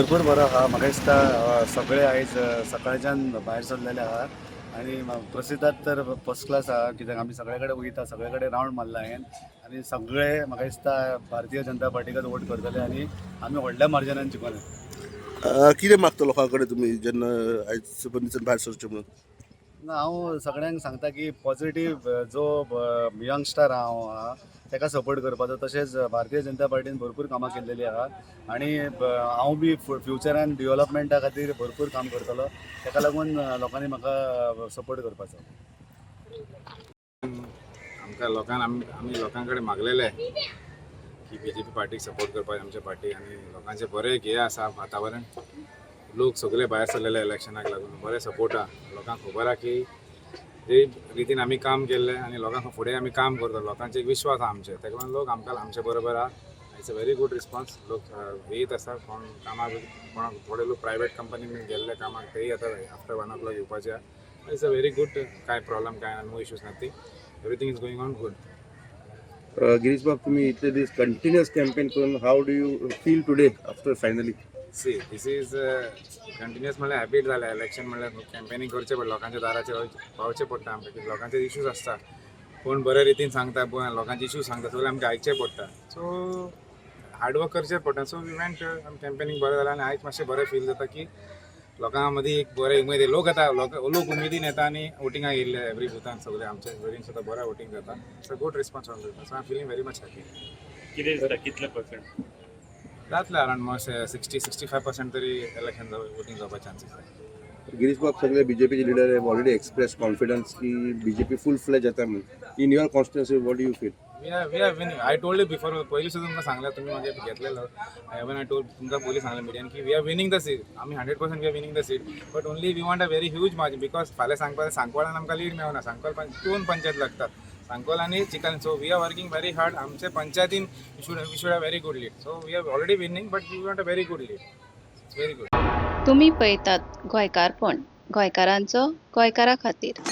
भरपूर बरो आहा. म्हाका दिसता सगळे आयज सकाळच्यान भायर सरलेले आहा आनी प्रसिद्धात तर फर्स्ट क्लास आहा, कित्याक आमी सगळे कडेन वयता, सगळे कडेन रावंड मारला हांवें आनी सगळे म्हाका दिसता भारतीय जनता पार्टीकच वोट करतले आनी आमी व्हडल्या मार्जिनान जिखले. कितें मागता लोकां कडेन तुमी जेन्ना आयज पयलींच्यान भायर सरचें म्हणून? ना, हांव सगळ्यांक सांगता की पॉझिटीव जो यंगस्टर हांव आहा ताका सपोर्ट करपाचो. तशेंच भारतीय जनता पार्टीन भरपूर कामां केल्लेली आहा आनी हांव बी फ्युचरान डिवलपमेंटा खातीर भरपूर काम करतलो. ताका लागून लोकांनी म्हाका सपोर्ट करपाचो. आमकां लोकांक आमी लोकां कडेन मागलेले की बीजेपी पार्टीक सपोर्ट करपाक आमच्या पार्टीक आनी लोकांचें बरें एक हें आसा वातावरण. लोक सगळे भायर सरलेले इलेक्शनाक लागून. बरें सपोर्ट आहा. लोकांक खबर आहा की जे रितीन आमी काम केल्लें आनी लोकांक फुडें आमी काम करता, लोकांचे एक विश्वास आहा आमचेर. ताका लागून लोक आमकां आमचे बरोबर आहा. It's a very good response. लोक येयत आसा. कोण कामाक, कोणाक थोडे लोक प्रायवेट कंपनीन गेल्ले कामाक, तेय आतां आफ्टर 1 ओ क्लॉक येवपाचे आहा. It's a very good. कांय प्रॉब्लम कांय ना, no issues, nothing. Everything is going on good. Girish बाब, तुम्ही इतले दीस कंटिन्युअस कॅम्पेन करून, how do you feel today after finally? See, this is continuous म्हणल्यार हॅबीट जाल्या. इलेक्शन म्हणल्यार कॅम्पेनींग करचें पडटा, लोकांच्या दाराचेर पावचें पडटा आमकां, कित्याक लोकांचे इश्यूज आसता. कोण बरे रितीन सांगता, कोण लोकांचे इश्यूज सांगता, सगळें आमकां आयकचें पडटा. सो हार्डवर्क करचें पडटा. सो we went campaigning बरें जालें आनी आयज मातशें बरें फील जाता की लोकां मदीं एक बरें उमेद, लोक येता, लोक लोक उमेदीन येता आनी वोटिंगाक येयल्ले. एवरी बुथान सगळे आमच्या वेरीन सुद्दां बरें वोटींग जाता. So good response on, so I am feeling very much happy. कितें दिसता, कितले पर्संट? जातले अरावंड 60-65% तरी इलेक्शन वोटींग जावपाचे चान्सीस आसा. गिरीश बाब, सगळे बीजेपीचे leader have already express confidence की बीजेपी फुल फ्लॅज येता म्हणून. In your constituency, what do you feel? We are winning. I told you before. पयलीं सुद्दां तुमकां सांगलें, तुमी मागीर घेतलेलो. इवन I told तुमकां पयलीं सांगलें मिडियान की we are winning the seat. आमी 100% we are winning the seat, but only we want a very huge margin, because फाल्यां सांगपाक सांकवाळान आमकां लीड मेळना. सांकवाळ दोन पंचायत लागतात, सांकवाळ आनी चिकान. So we are working very hard. आमचे पंचायतीन we should have very good lead. So we are already winning, but we want a very good lead. It's very good. तुमी पळयतात गोंयकारपण, गोंयकारांचो गोंयकारा खातीर.